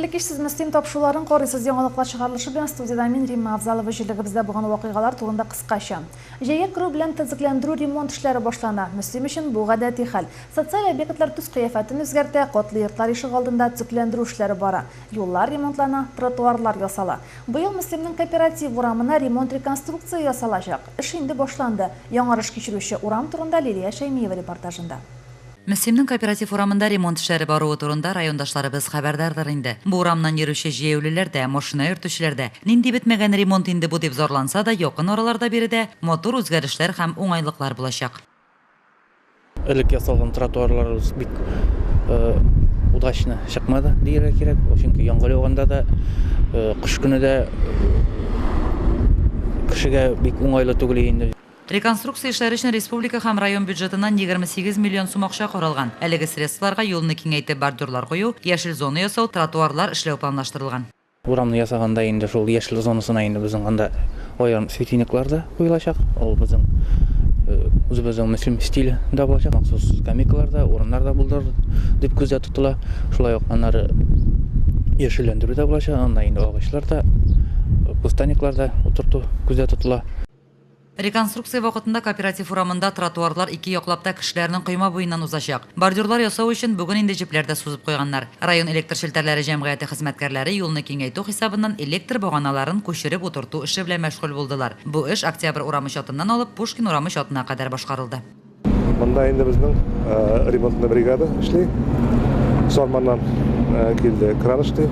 Хәерле кич, сез Мөслим тапшыруларын карыйсыз. Яңалыклар чыгарылышы белән студиядә мин, Римма Авзалова. Җирлегебездә булган вакыйгалар турында кыскача. Җәйгә керү белән төзекләндерү ремонт эшләре башлана. Мөслим өчен бу гадәти хәл. Социаль объектлар төс-кыяфәтен үзгәртә, катлы йортлар ишегалдында төзекләндерү эшләре бара. Юллар ремонтлана, тротуарлар ясала. Быел Мөслимнең Кооператив урамына ремонт-реконструкция ясалачак. Эш инде башланды. Яңарыш кичерүче урам турында Лилия Шәймиева репортажында. Мөслимнең Кооператив урамында ремонт эшләре баруы турында райондашларыбыз хәбәрдардыр инде. Бу урамнан йөрүче җәяүлеләр дә, машина йөртүчеләр дә, нинди бетмәгән ремонт инде бу дип зарланса да, якын араларда биредә матур үзгәрешләр һәм уңайлыклар булачак. Элек ясалган тротуарларыбыз бик удачно чыкмады дияргә кирәк. Чөнки яңгыр яуганда да, кыш көне дә кешегә бик уңайлы түгел инде. Реконструкция эшләре өчен республика һәм район бюджетыннан 28 миллион сум акча каралган. Әлеге средстволарга юлны киңәйтеп бордюрлар кую, яшел зона ясау, тротуарлар эшләү планлаштырылган. Урамны ясаганда инде шул яшел зонасына инде безнең анда аерым светильниклар да куелачак. Ул безнең үзебезнең Мөслим стиле дә булачак. Махсус скамейкалар да, урыннар да булдырыр дип күздә тотыла. Шулай ук аннары яшелләндерү дә булачак. Анда инде агачлар да, кустарниклар да утырту күздә тотыла. Реконструкция вакытында Кооператив урамында тротуарлар ике яклап та кешеләрнең койма буеннан узачак. Бордюрлар ясау өчен бүген инде җепләр дә сузып куйганнар. Район электр челтәрләре җәмгыяте хезмәткәрләре юлны киңәйтү хисабыннан электр баганаларын күчереп утырту эше белән мәшгуль булдылар. Бу эш Октябрь урамы чатыннан алып Пушкин урамы чатына кадәр башкарылды. Монда инде безнең ремонтный бригада эшли. Сарманнан килде кран эшли.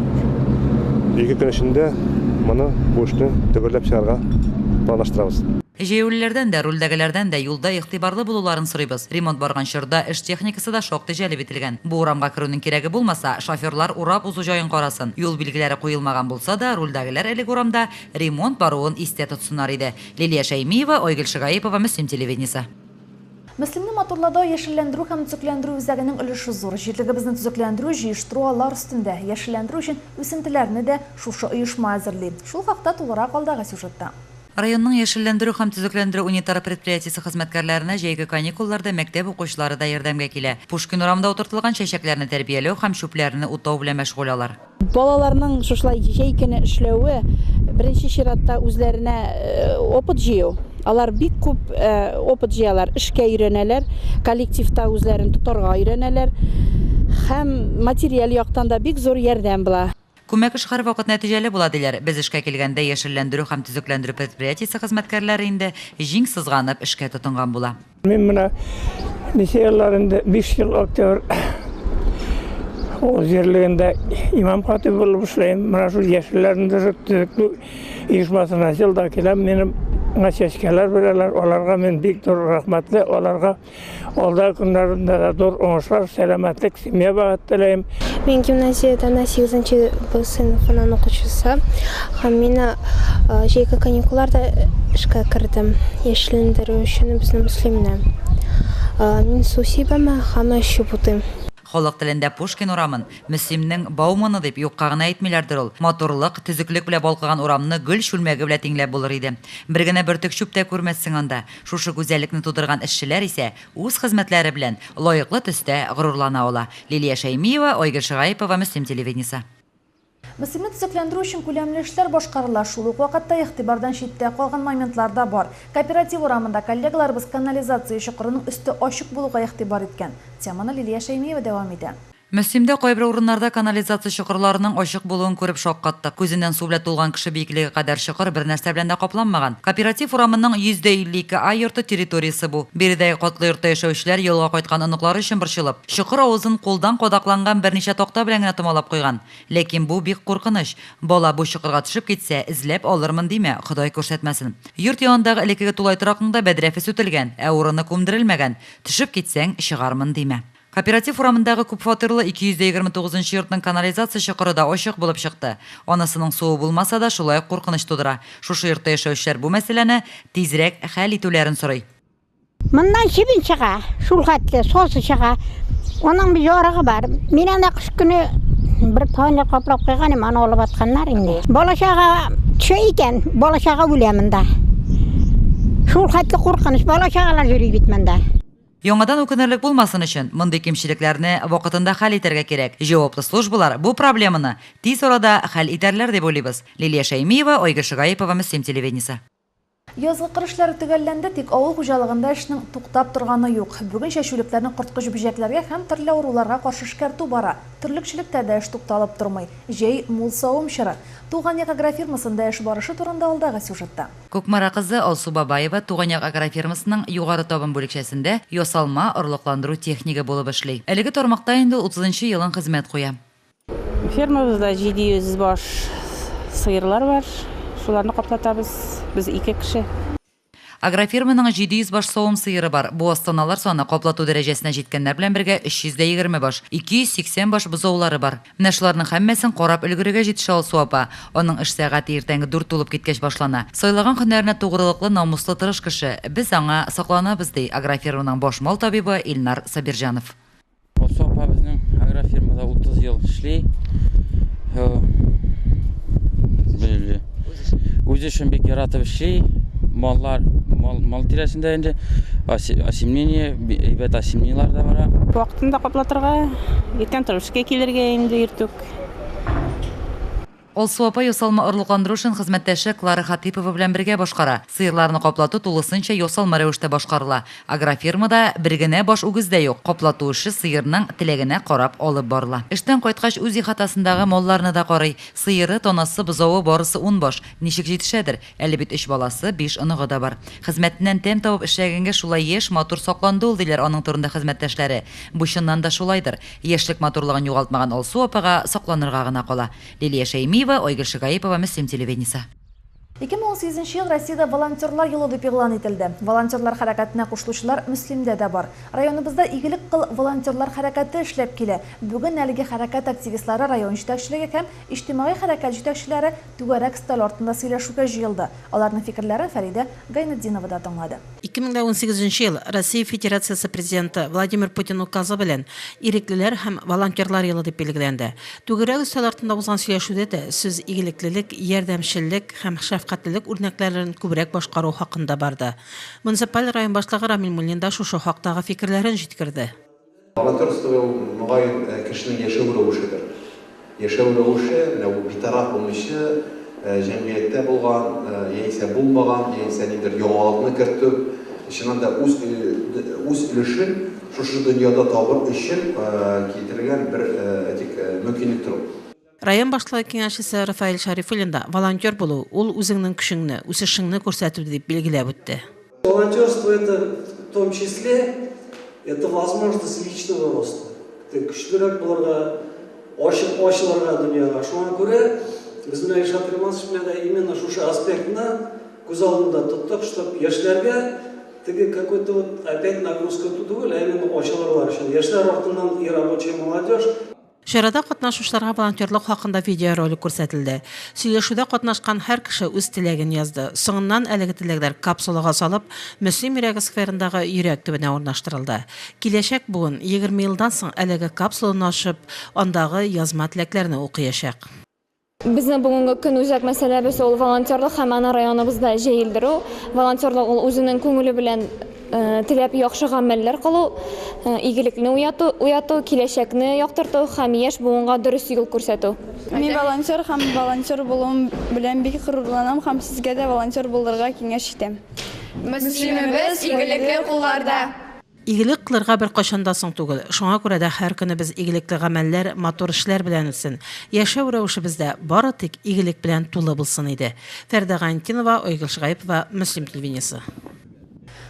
2 көн эчендә моны бу эшне төгәлләп чыгарга планлаштырабыз. Җәяүлеләрдән дә, рульдәгеләрдән дә юлда игътибарлы булуларын сорыйбыз. Ремонт барган чорда эш техникасы да шактый җәлеп ителгән. Бу урамга керүнең кирәге булмаса, шоферлар урап узу җаен карасын. Юл билгеләре куелмаган булса да, рульдәгеләр элек урамда ремонт баруын истә тотсыннар иде. Лилия Шәймиева, Айгөл Шигаипова, Мөслим телевидениесе. Мөслимне матурлауда яшелләндерү һәм төзекләндерү үзәгенең өлеше зур. Җирлегебезне төзекләндерү, җыештыру алар өстендә. Яшелләндерү өчен үсентеләрне дә шушы оешма әзерли. Шул хакта тулырак алдагы сюжетта. Районның яшелләндерү һәм төзекләндерү унитар предприятиесе хезмәткәрләренә җәйге каникулларда мәктәп укучылары да ярдәмгә килә. Пушкин урамында утыртылган чәчәкләрне тәрбияләү һәм чүпләрне утау белән мәшгуль алар. Балаларның шушылай җәй көне эшләве беренче чиратта үзләренә опыт җыю. Алар бик күп опыт җыялар, эшкә өйрәнәләр, коллективта үзләрен тотарга өйрәнәләр һәм материаль яктан да бик зур ярдәм була. Күмәк эш һәрвакыт нәтиҗәле була диләр. Без эшкә килгәндә яшелләндерү һәм төзекләндерү предприятиесе хезмәткәрләре инде җиң сызганып эшкә тотынган була. Мин менә ничә еллар инде, 5 ел Октябрь авыл җирлегендә имам хатибы булып эшләйм. Менә шул яшелләндерү төзеклү оешмасына ел да киләм. Минем миңа чәчкәләр бирәләр. Аларга мин бик зур рәхмәтле. Аларга алда көннәрендә дә зур уңышлар, сәламәтлек, семья бәхет теләйм. Мин гимназиядә 8 Б сыйныфыннан укучысы һәм мин җәйге каникулларда эшкә кердем. Яшелләндерү өчен безнең Мөслимне. Мин су сибәм һәм чүп утыйм. Халык телендә Пушкин урамын Мөслимнең Бауманы дип юкка гына әйтмиләрдер ул. Матурлык, төзеклек белән балкыган урамны гөл чүлмәге белән тиңләп булыр иде. Бер генә бөртек чүп тә күрмәссең анда. Шушы гүзәллекне тудырган эшчеләр исә үз хезмәтләре белән лаеклы төстә горурлана ала. Лилия Шәймиева, Айгөл Шигаипова, Мөслим телевидениесе. Мөслимне төзекләндерү өчен күләмле эшләр башкарыла. Шул ук вакытта игътибардан читтә калган моментлар да бар. Кооператив урамында коллегаларыбыз канализация чокырының өсте ачык булуга игътибар иткән. Теманы Лилия Шәймиева дәвам итә. Мөслимдә кайбер урыннарда канализация чокырларының ачык булуын күреп шаккаттык. Күзеннән су белән тулган кеше биеклеге кадәр чокыр бер нәрсә белән дә капланмаган. Кооператив урамының 152 А йорты территориясе бу. Биредәге катлы йортта яшәүчеләр ялга кайткан оныклары өчен борчылып, чокыр авызын кулдан кадакланган берничә такта белән генә томалап куйган. Ләкин бу бик куркыныч. Бала бу чокырга төшеп китсә, эзләп алырмын димә, Ходай күрсәтмәсен. Йорт янындагы элеккеге тулай торакның да бәдрәфе сүтелгән, ә урыны күмдерелмәгән. Төшеп китсәң, чыгармын димә. Кооператив урамындагы күпфатирлы 229 нчы йортның канализация чокыры да ачык булып чыкты. Анысының суы булмаса да, шулай ук куркыныч тудыра. Шушы йортта яшәүчеләр бу мәсьәләне тизрәк хәл итүләрен сорый. Моннан чебен чыга, шул хәтле сосы чыга. Аның бит ярыгы бар. Мин анда кыш көне бер фанер каплап куйган идем, аны алып атканнар инде. Бала-чага төшә икән, бала-чага үлә монда. Шул хәтле куркыныч, бала-чагалар йөри бит монда. Яңадан үкенерлек булмасын өчен, мондый кимчелекләрне вакытында хәл итәргә кирәк. Җаваплы службалар бу проблеманы тиз арада хәл итәрләр дип уйлыйбыз. Лилия Шәймиева, Айгөл Шигаипова, Мөслим телевидениесе. Язгы кыр эшләре төгәлләнде, тик авыл хуҗалыгында эшнең туктап торганы юк. Бүген чәчүлекләрне корткыч бөҗәкләргә һәм төрле авыруларга каршы эшкәртү бара. Терлекчелектә дә эш тукталып тормый. Җәй, мул савым чоры. Туган як агрофирмасында эш барышы турында алдагы сюжетта. Кукмара кызы Алсу Бабаева Туган як агрофирмасының Югары Табын бүлекчәсендә ясалма орлыкландыру технигы булып эшли. Әлеге тармакта инде ул утызынчы елын хезмәт куя. Фермабызда 700 баш сыерлар бар, шуларны каплатабыз, без ике кеше. Агрофирманың 700 баш савым сыеры бар. Буаз таналар саны каплату дәрәҗәсенә җиткәннәр белән бергә 320 баш, 280 баш бозаулары бар. Менә шуларның һәммәсен карап өлгерергә җитешә Алсу апа. Аның эш сәгате иртәнге дүрт тулып киткәч башлана. Сайлаган һөнәренә тугрылыклы, намуслы, тырыш кеше. Без аңа сокланабыз, ди агрофирманың баш мал табибы Илнар Сабирҗанов. Алсу апа безнең агрофирмада 30 ел эшли. Үз эшен бик яратып эшли. Маллар, мал, мал тирәсендә инде осемнение, әйбәт осемнениелар да бара. Вакытында каплатырга, иртән торып эшкә килергә инде иртүк. Алсу апа ясалма орлыкландыру эшен хезмәттәше Клара Хатыйпова белән бергә башкара. Сыерларны каплату тулысынча ясалма рәвештә башкарыла. Агрофирмада бер генә баш үгез дә юк, каплату эше сыерның теләгенә карап алып барыла. Эштән кайткач үз ихатасындагы малларны да карый. Сыеры, танасы, бозавы барысы ун баш. Ничек җитешәдер? Әле бит өч баласы, биш оныгы да бар. Хезмәтеннән тәм табып эшләгәнгә шулай яшь, матур сакланды ул, диләр аның турында хезмәттәшләре. Бу чыннан да шулайдыр. Яшьлек матурлыгын югалтмаган Алсу апага сокланырга гына кала. Лилия Шәймиева, Айгөл Шигаипова, Мөслим телевидениесе. 2018 нче ел Россиядә волонтерлар елы дип игълан ителде. Волонтерлар хәрәкәтенә кушылучылар Мөслимдә дә бар. Районыбызда Игелек кыл волонтерлар хәрәкәте эшләп килә. Бүген әлеге хәрәкәт активистлары район җитәкчелеге һәм иҗтимагый хәрәкәт җитәкчеләре түгәрәк өстәл артында сөйләшүгә җыелды. Аларның фикерләрен Фәридә Гайнетдинова да тыңлады. 2018 нче ел Россия Федерациясе Президенты Владимир Путин указы белән Иреклеләр һәм волонтерлар елы дип билгеләнде. Түгәрәк өстәл артында узган сөйләшүдә дә сүз игелеклелек, ярдәмчеллек һәм шәфкатьлелек үрнәкләрен күбрәк башкару хакында барды. Муниципаль район башлыгы Рамил Муллин да шушы хактагы фикерләрен җиткерде. Волонтерство ул, мөгаен, кешенең яшәү рәвешедер. Яшәү рәвеше, менә ул битараф булмыйча, җәмгыятьтә булган яисә булмаган, яисә ниндидер яңалыкны кертү, чыннан да үз үз өлешен шушы дөньяда табыр өчен китерелгән бер, әйтик, мөмкинлектер ул. Район башлыгы киңәшчесе Рафаэль Шәрифуллин да волонтер булу, ул үзеңнең көчеңне, үсешеңне күрсәтү дип билгеләп үтте. Волонтерство это в том числе это возможность личного роста. Көчлерәк булырга, ачык ачылырга дөньяга. Шуңа күрә без менә Илшат Римасович белән дә именно шушы аспектны күз алдында тоттык, чтоб яшьләргә теге какой-то вот опять нагрузка түгел, ә именно ачылырлар өчен. Яшьләр артыннан и рабочая молодежь. Чарада катнашучыларга волонтерлык хакында видеоролик күрсәтелде. Сөйләшүдә катнашкан һәр кеше үз теләген язды. Соңыннан әлеге теләкләр капсулага салып, Мөслим йөрәге скверындагы йөрәк төбенә урнаштырылды. Киләчәк буын 20 елдан соң әлеге капсуланы ачып, андагы язма теләкләрне укыячак. Безнең бүгенге көн үзәк мәсьәләбез ул волонтерлык һәм аны районыбызда җәелдерү. Волонтерлык ул үзенең күңеле белән теләп яхшы гамәлләр кылу, игелекне уяту, уяту, киләчәкне яктырту һәм яшь буынга дөрес юл күрсәтү. Мин волонтер һәм волонтер булуым белән бик горурланам һәм сезгә дә волонтер булырга киңәш итәм. Мөслимебез игелекле кулларда! Игелек кылырга беркайчан да соң түгел. Шуңа күрә дә һәр көнебез игелекле гамәлләр, матур эшләр белән үтсен. Яшәү рәвешебез дә бары тик игелек белән тулы булсын иде. Фәрдә Гайнетдинова, Айгөл Шигаипова, Мөслим телевидениесе.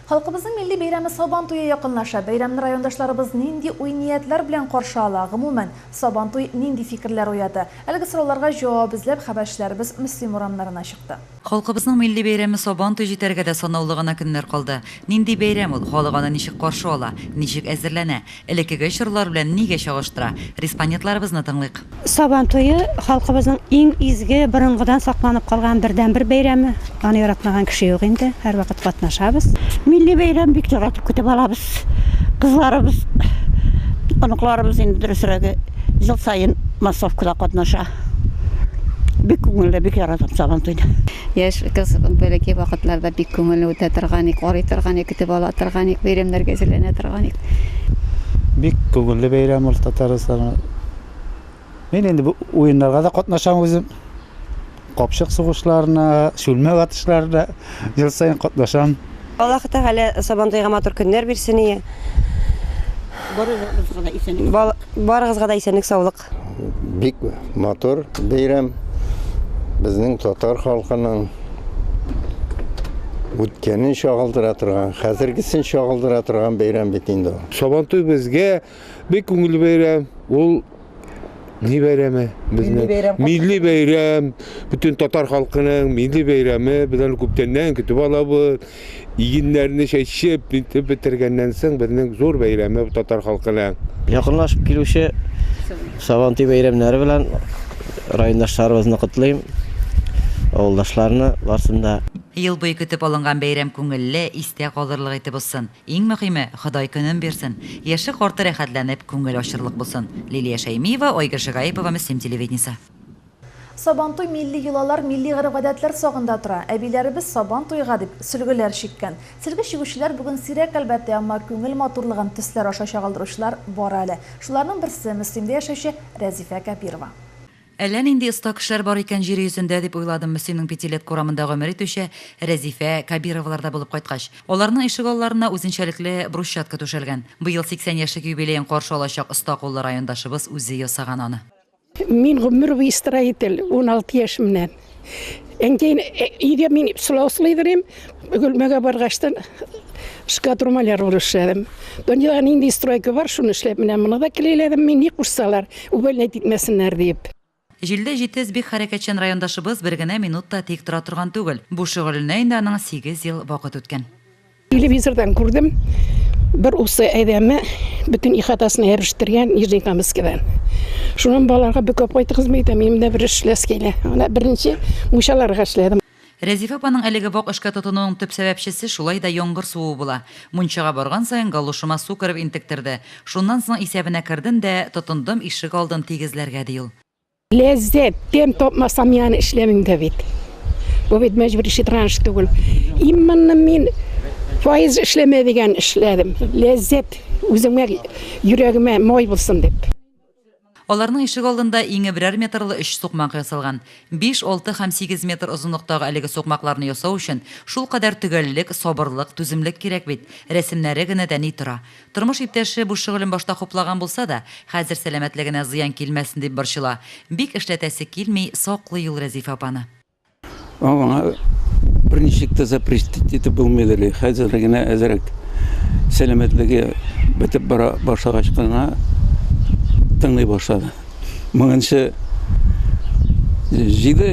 Халкыбызның милли бәйрәме Сабан туе якынлаша. Бәйрәмне райондашларыбыз нинди уй-ниятләр белән каршы ала? Гомумән, Сабан туй нинди фикерләр уята? Әлеге сорауларга җавап эзләп, хәбәрчеләребез Мөслим урамнарына чыкты. Халкыбызның милли бәйрәме Сабан туй җитәргә дә санаулы гына көннәр калды. Нинди бәйрәм ул, халык аны ничек каршы ала, ничек әзерләнә, элеккеге чорлар белән нигә чагыштыра? Респондентларыбызны тыңлыйк. Сабан туе, халкыбызның иң изге, борынгыдан сакланып калган бердәнбер бәйрәме. Аны яратмаган кеше юк инде, һәрвакыт катнашабыз. Милли бәйрәм бик яратып көтеп алабыз. Кызларыбыз, оныкларыбыз инде дөресрәге, ел саен массовкада катнаша. Бик күңелле, бик яратам Сабантуйны. Яшь кыз бәләкәй вакытларда бик күңелле үтә торган ик, карый торган ик, көтеп ала торган ик, бәйрәмнәргә әзерләнә торган ик. Бик күңелле бәйрәм ул Татарстанның. Мин инде бу уеннарга да катнашам үзем. Капчык сугышларына, чүлмәк атышларына ел саен катнашам. Аллаһы Тәгалә Сабантуйга матур көннәр бирсен ие. Барыгызга да исәнлек. Барыгызга да исәнлек, саулык. Бик матур бәйрәм. Безнең татар халкының үткәнен чагылдыра торган, хәзергесен чагылдыра торган бәйрәм бит инде ул. Сабантуй безгә бик күңелле бәйрәм. Ул ни бәйрәме? Безнең милли бәйрәм, бөтен татар халкының милли бәйрәме. Без аны күптәннән көтеп алабыз. Игеннәрне чәчеп, нитеп бетергәннән соң безнең зур бәйрәме татар халкының. Якынлашып килүче Сабантуй бәйрәмнәре белән райондашларыбызны котлыйм, авылдашларны барсын да. Ел буе көтеп алынган бәйрәм күңелле, истә калырлык итеп узсын. Иң мөхиме, Ходай көнен бирсен. Яше-карты рәхәтләнеп, күңел ачырлык булсын. Лилия Шәймиева, Айгөл Шигаипова, Мөслим телевидениесе. Сабантуй милли йолалар, милли гореф-гадәтләр сагында тора. Әбиләребез Сабан туйга дип сөлгеләр чиккән. Сөлге чигүчеләр бүген сирәк, әлбәттә, әмма күңел матурлыгын төсләр аша чагылдыручылар бар әле. Шуларның берсе, Мөслимдә яшәүче Рәзифә Кәбирова. Әллә нинди оста кешеләр бар икән җир йөзендә, дип уйладым Мөслимнең Пятилетка урамында гомер итүче Рәзифә Кәбироваларда булып кайткач. Аларның ишегалларына үзенчәлекле брусчатка түшәлгән. Быел 80 яшьлек юбилеен каршы алачак оста куллы райондашыбыз үзе ясаган аны. Мин гомер буе строитель, 16 яшемнән. Әнкәй өйдә мин сылау сылыйдыр идем. Бөгелмәгә баргачтан шкатур-маляр булып эшләдем. Дөньяда нинди стройка бар, шуны эшләп менә моны да келәйләдем мин, ни кушсалар, увольнять итмәсеннәр диеп. Җилдә җитез, бик хәрәкәтчән райондашыбыз бер генә минут та тик тора торган түгел. Бу шөгыленә инде аның сигез ел вакыт үткән. Телевизордан күрдем, бер усы әйдәме бөтен ихатасын ябештергән Нижнекамскидан. Шуннан балаларга бөкәп кайтыгыз әйтәм, минем дә бер эш эшләс килә. Менә беренче мунчаларга эшләдем. Рәзифә апаның әлеге вак эшкә тотынуының төп сәбәпчесе шулай да яңгыр суы була. Мунчага барган саен галошыма су кереп интектерде. Шуннан соң исәбенә кердем дә, тотындым ишек алдын тигезләргә, ди ул. Ләззәт, тәм тапмасам, мин аны эшләмим дә бит. Бу бит мәҗбүр эшли торган эш түгел. Именно мин фаиз эшләмә дигән эшләдем. Ләззәт үземә, йөрәгемә май булсын дип. Аларның ишек алдында иңе берәр метрлы өч сукмак ясалган. Биш, алты һәм сигез метр озынлыктагы әлеге сукмакларны ясау өчен шулкадәр төгәллек, сабырлык, түземлек кирәк бит. Рәсемнәре генә дә ни тора. Тормыш иптәше бу шөгылен башта хуплаган булса да, хәзер сәламәтлегенә зыян килмәсен дип борчыла. Бик эшләтәсе килми, саклый ул Рәзифә апаны. Аңа берничек тә запретить итеп булмыйдыр әле. Хәзер генә әзрәк сәламәтлеге бетеп бара башлагач кына тыңлый башлады. Моңынчы җыйды,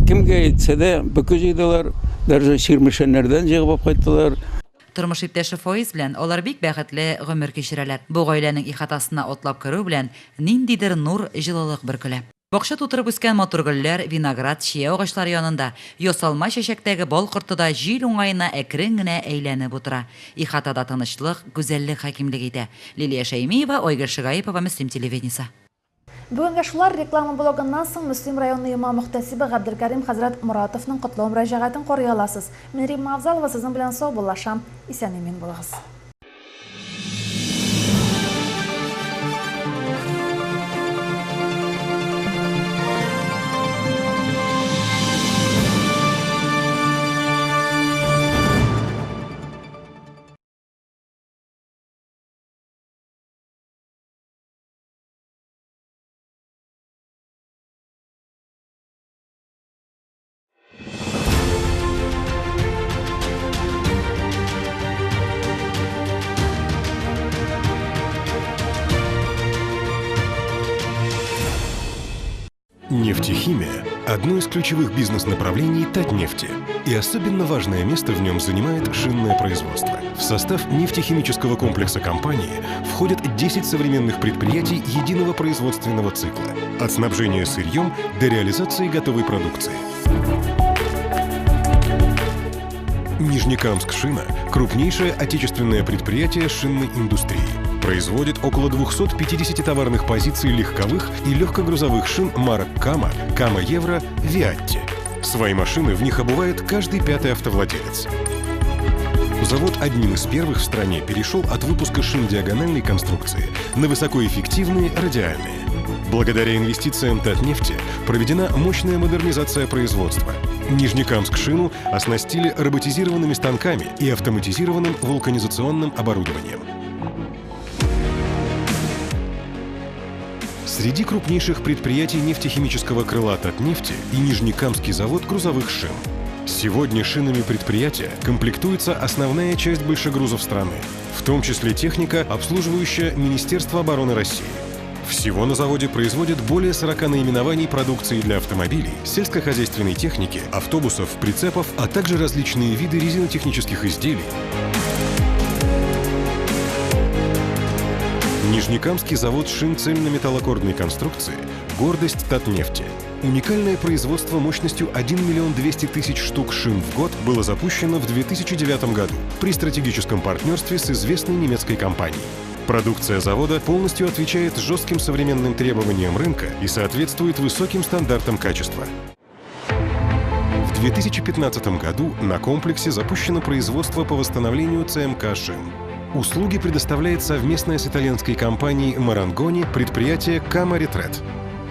кемгә әйтсә дә, бөке җыйдылар, даже чирмешәннәрдән җыгып алып кайттылар. Тормыш иптәше Фаиз белән алар бик бәхетле гомер кичерәләр. Бу гаиләнең ихатасына атлап керү белән ниндидер нур, җылылык бөркелә. Бакча тутырып үскән матур гөлләр, виноград, чия агачлары янында ясалма чәчәктәге бал корты да җил уңаена әкрен генә әйләнеп утыра. Ихатада тынычлык, гүзәллек хакимлек итә. Лилия Шәймиева, Айгөл Шигаипова, Мөслим телевидениесе. Бүгенгә шулар. Реклама блогыннан соң Мөслим районы имам-мөхтәсибе Габделкәрим хәзрәт Моратовның котлау мөрәҗәгатен карый аласыз. Мин Римма Авзалова сезнең белән саубуллашам. Исән-имин булыгыз. Нефтехимия – одно из ключевых бизнес-направлений Татнефти. И особенно важное место в нем занимает шинное производство. В состав нефтехимического комплекса компании входят 10 современных предприятий единого производственного цикла. От снабжения сырьем до реализации готовой продукции. Нижнекамск-Шина – крупнейшее отечественное предприятие шинной индустрии. Производит около 250 товарных позиций легковых и легкогрузовых шин марок «Кама», «Кама Евро», «Виатти». Свои машины в них обувает каждый пятый автовладелец. Завод одним из первых в стране перешел от выпуска шин диагональной конструкции на высокоэффективные радиальные. Благодаря инвестициям Татнефти проведена мощная модернизация производства. Нижнекамск шину оснастили роботизированными станками и автоматизированным вулканизационным оборудованием. Среди крупнейших предприятий нефтехимического крыла Татнефти и Нижнекамский завод грузовых шин. Сегодня шинами предприятия комплектуется основная часть большегрузов страны, в том числе техника, обслуживающая Министерство обороны России. Всего на заводе производят более 40 наименований продукции для автомобилей, сельскохозяйственной техники, автобусов, прицепов, а также различные виды резинотехнических изделий. Нижнекамский завод шин цельнометаллокордной конструкции – гордость Татнефти. Уникальное производство мощностью 1 миллион 200 тысяч штук шин в год было запущено в 2009 году при стратегическом партнерстве с известной немецкой компанией. Продукция завода полностью отвечает жестким современным требованиям рынка и соответствует высоким стандартам качества. В 2015 году на комплексе запущено производство по восстановлению ЦМК шин. Услуги предоставляет совместное с итальянской компанией «Марангони» предприятие «Кама Ретрет».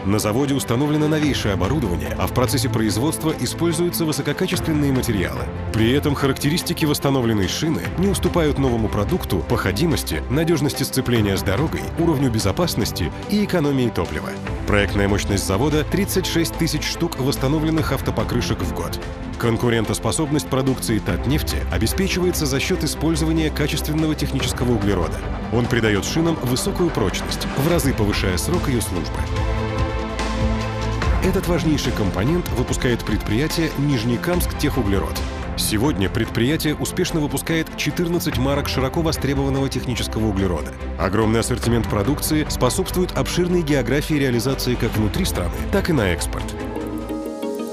На заводе установлено новейшее оборудование, а в процессе производства используются высококачественные материалы. При этом характеристики восстановленной шины не уступают новому продукту по ходимости, надежности сцепления с дорогой, уровню безопасности и экономии топлива. Проектная мощность завода – 36 тысяч штук восстановленных автопокрышек в год. Конкурентоспособность продукции Татнефти обеспечивается за счет использования качественного технического углерода. Он придает шинам высокую прочность, в разы повышая срок ее службы. Этот важнейший компонент выпускает предприятие «Нижнекамск-Техуглерод». Сегодня предприятие успешно выпускает 14 марок широко востребованного технического углерода. Огромный ассортимент продукции способствует обширной географии реализации как внутри страны, так и на экспорт.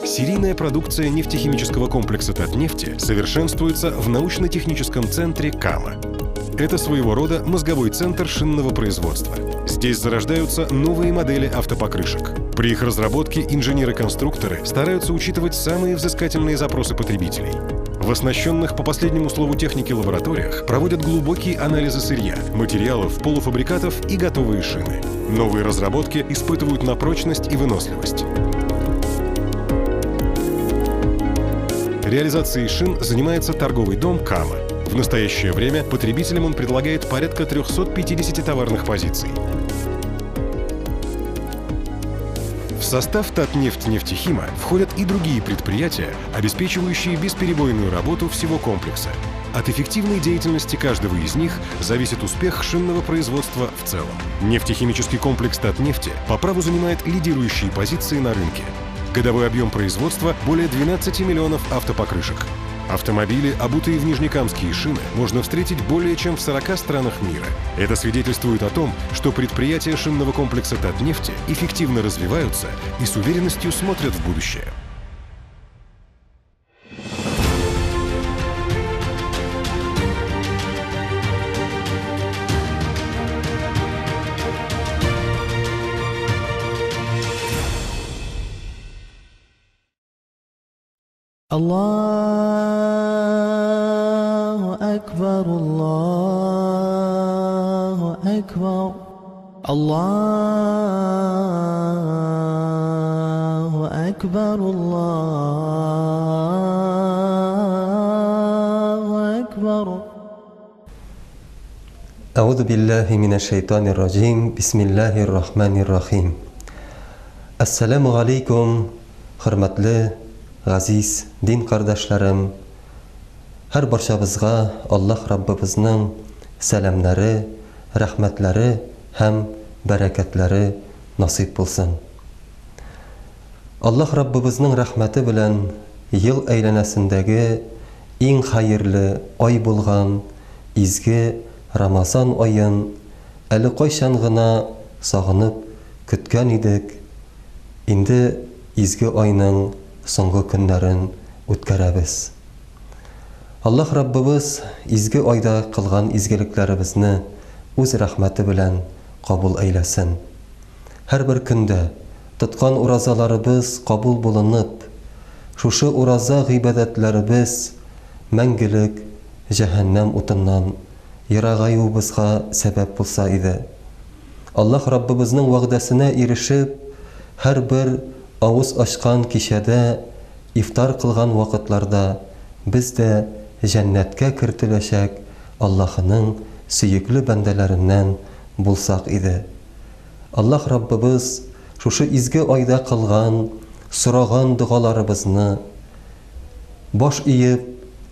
Серийная продукция нефтехимического комплекса «Татнефти» совершенствуется в научно-техническом центре «Кама». Это своего рода мозговой центр шинного производства. Здесь зарождаются новые модели автопокрышек. При их разработке инженеры-конструкторы стараются учитывать самые взыскательные запросы потребителей. В оснащенных по последнему слову техники лабораториях проводят глубокие анализы сырья, материалов, полуфабрикатов и готовые шины. Новые разработки испытывают на прочность и выносливость. Реализацией шин занимается торговый дом «Кама». В настоящее время потребителям он предлагает порядка 350 товарных позиций. В состав «Татнефть-Нефтехима» входят и другие предприятия, обеспечивающие бесперебойную работу всего комплекса. От эффективной деятельности каждого из них зависит успех шинного производства в целом. Нефтехимический комплекс «Татнефти» по праву занимает лидирующие позиции на рынке. Годовой объем производства – более 12 миллионов автопокрышек. Автомобили, обутые в нижнекамские шины, можно встретить более чем в 40 странах мира. Это свидетельствует о том, что предприятия шинного комплекса «Татнефти» эффективно развиваются и с уверенностью смотрят в будущее. Allahu Akbar, Allahu Akbar, Allahu Akbar, Allahu Akbar. أعوذ بالله من الشيطان الرجيم بسم الله الرحمن الرحيم Ассаламу алейкум, хөрмәтле газиз дин кардәшләрем. Һәр барчабызга Аллаһ Раббыбызның сәламнәре, рәхмәтләре һәм бәрәкәтләре насыйп булсын. Аллаһ Раббыбызның рәхмәте белән ел әйләнәсендәге иң хәерле ай булган изге Рамазан аен әле кайчан гына сагынып көткән идек, инде изге айның соңгы көннәрен үткәрәбез. Аллаһ Раббыбыз изге айда кылган изгелекләребезне Үз рәхмәте белән кабул әйләсен. Һәрбер көндә тоткан уразаларыбыз кабул булынып, шушы ураза гыйбадәтләребез мәңгелек җәһәннәм утыннан ерагаюыбызга сәбәп булса иде. Аллаһ Раббыбызның вәгъдәсенә ирешеп, һәрбер авыз ачкан кичәдә, ифтар кылган вакытларда без дә җәннәткә кертеләчәк Аллаһының сөекле бәндәләреннән булсак иде. Аллаһ Раббыбыз шушы изге айда кылган, сораган догаларыбызны, баш иеп,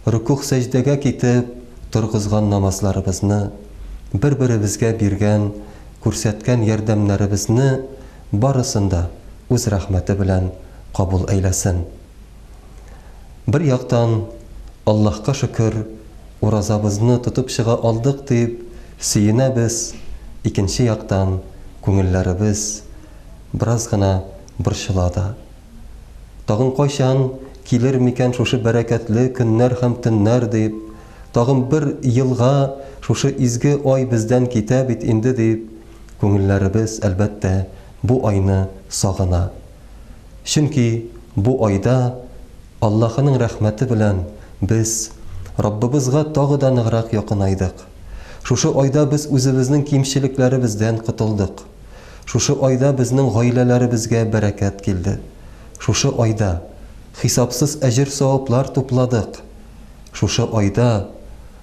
рөкүгъ-сәҗдәгә китеп торгызган намазларыбызны, бер-беребезгә биргән, күрсәткән ярдәмнәребезне барысын да Үз рәхмәте белән кабул әйләсен. Бер яктан, Аллаһка шөкер, уразабызны тотып чыга алдык дип сөенәбез, икенче яктан, күңелләребез бераз гына борчыла да. Тагын кайчан килер микән шушы бәрәкәтле көннәр һәм төннәр дип, тагын бер елга шушы изге ай бездән китә бит инде дип, күңелләребез, әлбәттә, бу айны сагына. Чөнки бу айда Аллаһының рәхмәте белән без Раббыбызга тагы да ныграк якынайдык. Шушы айда без үзебезнең кимчелекләребездән котылдык. Шушы айда безнең гаиләләребезгә бәрәкәт килде. Шушы айда хисапсыз әҗер-саваплар тупладык. Шушы айда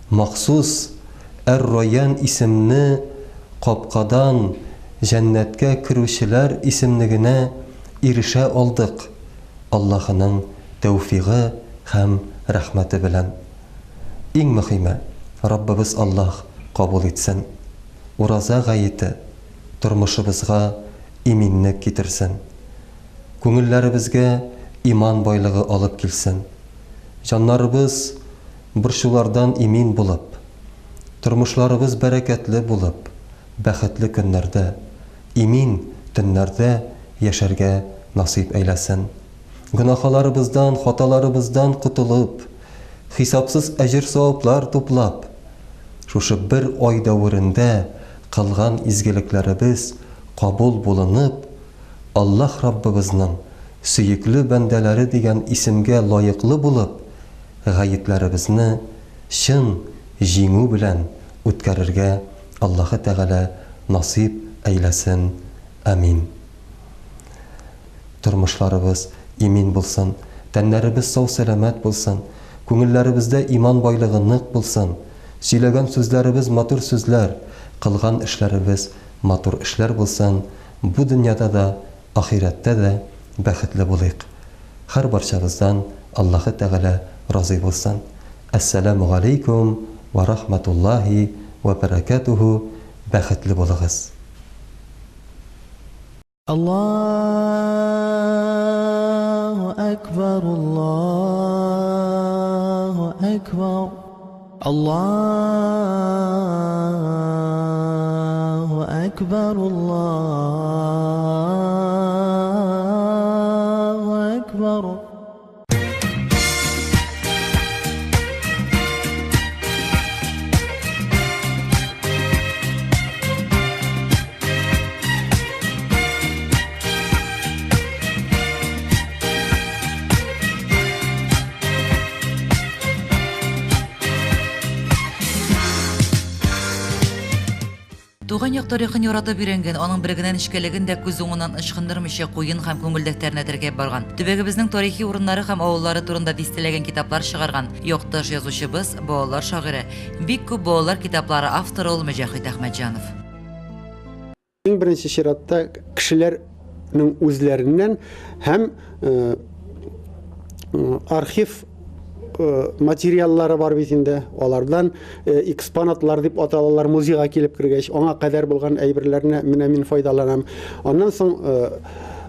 махсус Әр-Райян исемне капкадан җәннәткә керүчеләр исемлегенә ирешә алдык, Аллаһының тәүфигы һәм рәхмәте белән. Иң мөхиме, Раббыбыз Аллаһ кабул итсен. Ураза гаете тормышыбызга иминлек китерсен. Күңелләребезгә иман байлыгы алып килсен. Җаннарыбыз борчулардан имин булып, тормышларыбыз бәрәкәтле булып, бәхетле көннәрдә, имин төннәрдә яшәргә насыйп әйләсен. Гөнаһаларыбыздан, хаталарыбыздан котылып, хисапсыз әҗер-саваплар туплап, шушы бер ай дәверендә кылган изгелекләребез кабул булынып, Аллаһ Раббыбызның сөекле бәндәләре дигән исемгә лаеклы булып, гаетләребезне чын җиңү белән үткәрергә Аллаһы Тәгалә насыйп әйләсен. Амин. Тормышларыбыз имин булсын, тәннәребез сау-сәламәт булсын, күңелләребездә иман байлыгы нык булсын, сөйләгән сүзләребез матур сүзләр, кылган эшләребез матур эшләр булсын, бу дөньяда да, ахирәттә дә бәхетле булыйк. Һәрбарчабыздан Аллаһы Тәгалә разый булсын. Әссәләмү галәйкүм вә рахмәтуллаһи вә бәрәкәтүһү, бәхетле булыгыз. Аллаһу әкбәр, Аллаһу әкбәр, Аллаһу әкбәр, Аллаһу әкбәр. Туган як тарихын яратып өйрәнгән, аның бер генә нечкәлеген дә күз уңыннан ычкындырмыйча куен һәм күңел дәфтәренә теркәп барган, төбәгебезнең тарихи урыннары һәм авыллары турында дистәләгән китаплар чыгарган якташ язучыбыз, балалар шагыйре, бик күп балалар китаплары авторы ул Мөҗәһит Әхмәтҗанов. Иң беренче чиратта кешеләрнең үзләреннән һәм архив материаллары бар бит инде, алардан экспонатлар дип аталалар музейга килеп кергәч, аңа кадәр булган әйберләрне менә мин файдаланам. Аннан соң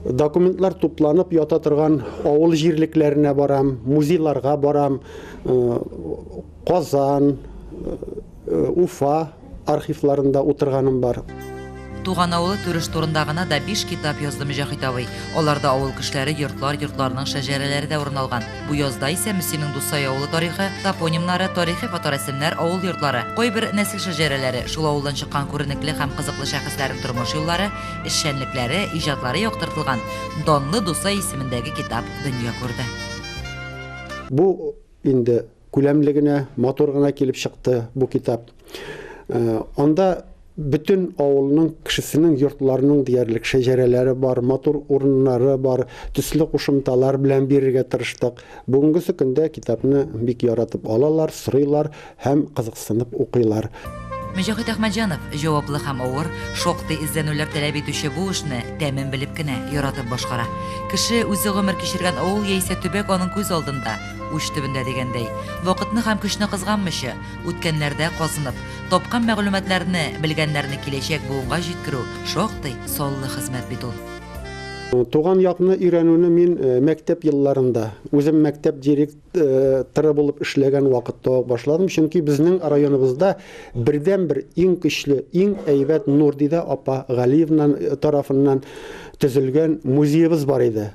документлар тупланып ята торган авыл җирлекләренә барам, музейларга барам, Казан, Уфа архивларында утырганым бар. Туган авылы Түреш турында гына да биш китап язды Мөҗәһит абый. Аларда авыл кешеләре, йортлар, йортларның шәҗәрәләре дә урын алган. Бу язда исә Мөслимнең Дусай авылы тарихы, топонимнары, тарихи фоторәсемнәр, авыл йортлары, кайбер нәсел шәҗәрәләре, шул авылдан чыккан күренекле һәм кызыклы шәхесләрнең тормыш юллары, эшчәнлекләре, иҗатлары яктыртылган Данлы Дусай исемендәге китап дөнья күрде. Бу инде күләмле генә, матур гына килеп чыкты бу китап. Анда бөтен авылның кешесенең йортларының диярлек шәҗәрәләре бар, матур урыннары бар, төсле кушымталар белән бирергә тырыштык. Бүгенгесе көндә китапны бик яратып алалар, сорыйлар һәм кызыксынып укыйлар. Мөҗәһит Әхмәтҗанов, җаваплы һәм авыр, шактый эзләнүләр таләп итүче бу эшне тәмен белеп кенә, яратып башкара. Кеше үзе гомер кичергән авыл яисә төбәк аның күз алдында, уч төбендә дигәндәй. Вакытны һәм көчне кызганмыйча, үткәннәрдә казынып, тапкан мәгълүматларны, белгәннәрне киләчәк буынга җиткерү шактый саллы хезмәт бит ул. Туган якны өйрәнүне мин мәктәп елларында, үзем мәктәп дирек торы булып эшләгән вакытта ук башладым, чөнки безнең районыбызда бердәнбер иң көчле, иң әйбәт Нурдидә апа Галиевна тарафыннан төзелгән музеебыз бар иде.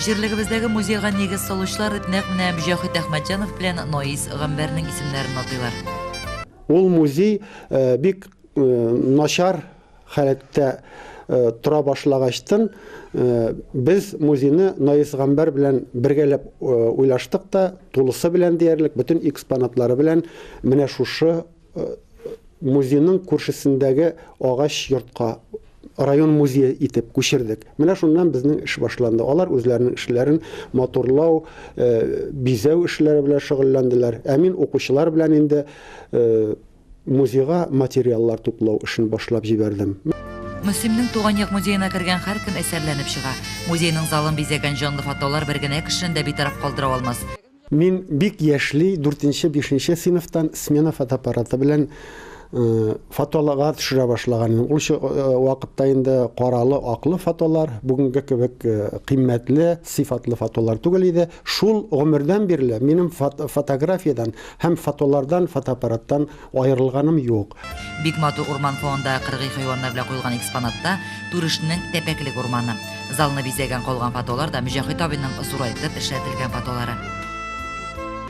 Җирлегебездәге музейга нигез салучылар дип нәкъ менә Мөҗәһит Әхмәтҗанов белән Наис Гамбәрнең исемнәрен атыйлар. Ул музей бик начар халәттә тора башлагачтын, без музейны Наис Гамбәр белән бергәләп уйлаштык та, тулысы белән диярлек, бөтен экспонатлары белән менә шушы музейның күршесендәге агач йортка район музее итеп күчердек. Менә шуннан безнең эш башланды. Алар үзләренең эшләрен матурлау, бизәү эшләре белән шөгыльләнделәр. Ә мин укучылар белән инде Музейга материаллар туплау эшен башлап җибәрдем. Мөслимнең туган як музеена кергән һәркем әсәрләнеп чыга. Музейның залын бизәгән җанлы фотолар бер генә кешене дә битараф калдыра алмас. Мин бик яшьли, дүртенче, бишенче сыйныфтан смена фотоаппараты белән фотоларга төшерә башлаган идем. Ул вакытта инде каралы, аклы фотолар, бүгенге кебек кыйммәтле, сыйфатлы фотолар түгел иде. Шул гомердән бирле минем фотографиядән Һәм фотолардан, фотоаппараттан аерылганым юк. Бик матур урман фонында кыргый хайваннар белән куелган экспонатта Түрешнең тәпәклек урманы. Залны бизәгән калган фотолар да Мөҗәһит абыйның зурайтып эшләтелгән фотолары.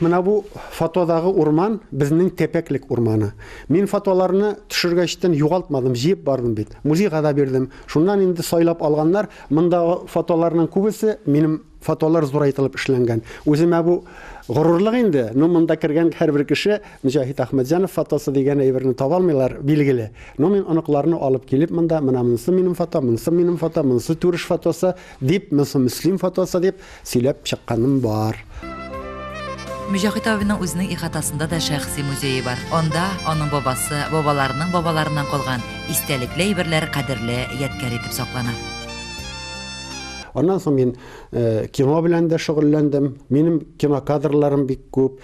Менә бу фотодагы урман безнең тәпәклек урманы. Мин фотоларны төшергәчтен югалтмадым, җыеп бардым бит. Музейга да бирдем. Шуннан инде сайлап алганнар. Мондагы фотоларның күбесе минем Фотолар зурайтылып эшләнгән. Үземә бу горурлык инде. Ну, монда кергән һәрбер кеше Мөҗәһит Әхмәтҗанов фотосы дигән әйберне таба алмыйлар, билгеле. Ну, мин оныкларны алып килеп монда, менә монысы минем фото, монысы минем фото, монысы Түреш фотосы дип, монысы Мөслим фотосы дип сөйләп чыкканым бар. Мөҗәһит абыйның үзенең ихатасында да шәхси музее бар. Анда аның бабасы, бабаларының бабаларыннан калган истәлекле әйберләр кадерле ядкәр итеп саклана. Аннан соң мин э, кино белән дә шөгыльләндем. Минем кинокадрларым бик күп.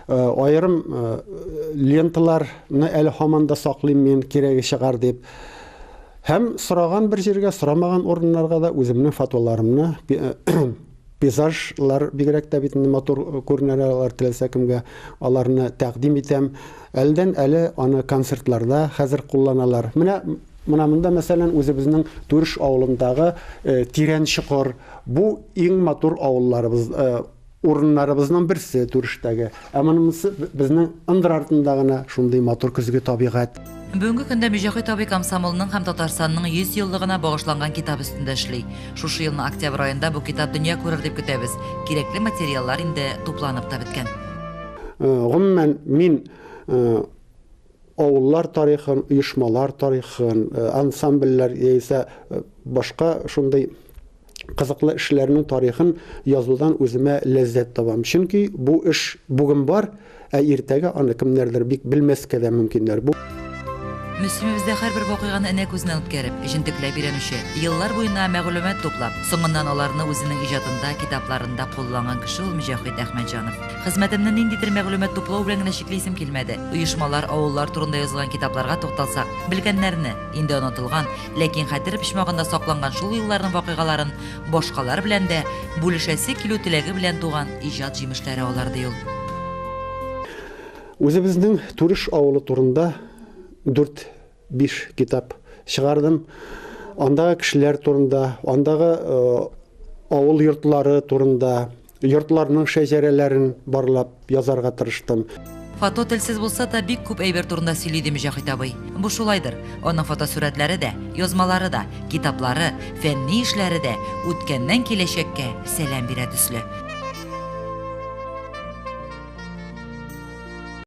Э, аерым э, ленталарны әле һаман да саклыйм мин, кирәге чыгар дип. Һәм сораган бер җиргә, сорамаган урыннарга да үземнең фотоларымны пейзажлар бигрәк тә бит инде матур күренәләр алар теләсә кемгә аларны тәкъдим итәм. Әлдән әле аны концертларда хәзер кулланалар. Менә Менә монда, мәсәлән, үзебезнең Түреш авылындагы Тирән чокыр. Бу иң матур авылларыбыз, урыннарыбызның берсе Түрештәге. Ә монысы безнең ындыр артында гына шундый матур көзге табигать. Бүгенге көндә Мөҗәһит абый комсомолның һәм Татарстанның 100 еллыгына багышланган китап өстендә эшли. Шушы елның октябрь аенда бу китап дөнья күрер дип көтәбез. Кирәкле материаллар инде тупланып та беткән. Гомумән, мин авыллар тарихын, оешмалар тарихын, ансамбльләр яисә башка шундый кызыклы эшләрнең тарихын язудан үземә ләззәт табам. Чөнки бу эш бүген бар, ә иртәгә аны кемнәрдер бик белмәскә дә мөмкиннәр. Бу Мөслимебездә һәрбер вакыйганы энә күзеннән үткәреп, җентекләп өйрәнүче, еллар буена мәгълүмат туплап, соңыннан аларны үзенең иҗатында, китапларында кулланган кеше ул Мөҗәһит Әхмәтҗанов. Хезмәтемне ниндидер мәгълүмат туплау белән генә чиклисем килмәде. Оешмалар, авыллар турында язылган китапларга тукталсак, белгәннәрне, инде онытылган, ләкин хәтер почмагында сакланган шул елларның вакыйгаларын башкалар белән дә бүлешәсе килү теләге белән туган иҗат җимешләре алар, ди ул. Үзебезнең Түреш авылы турында дүрт-биш китап. чыгардым. Андагы кешеләр турында, андагы авыл йортлары турында, йортларның шәҗәрәләрен барлап язарга тырыштым. Фото телсез булса да, бик күп әйбер турында сөйли, ди Мөҗәһит абый. Бу шулайдыр. Аның фотосурәтләре дә, язмалары да, китаплары, фәнни эшләре дә үткәннән киләчәккә сәлам бирә төсле.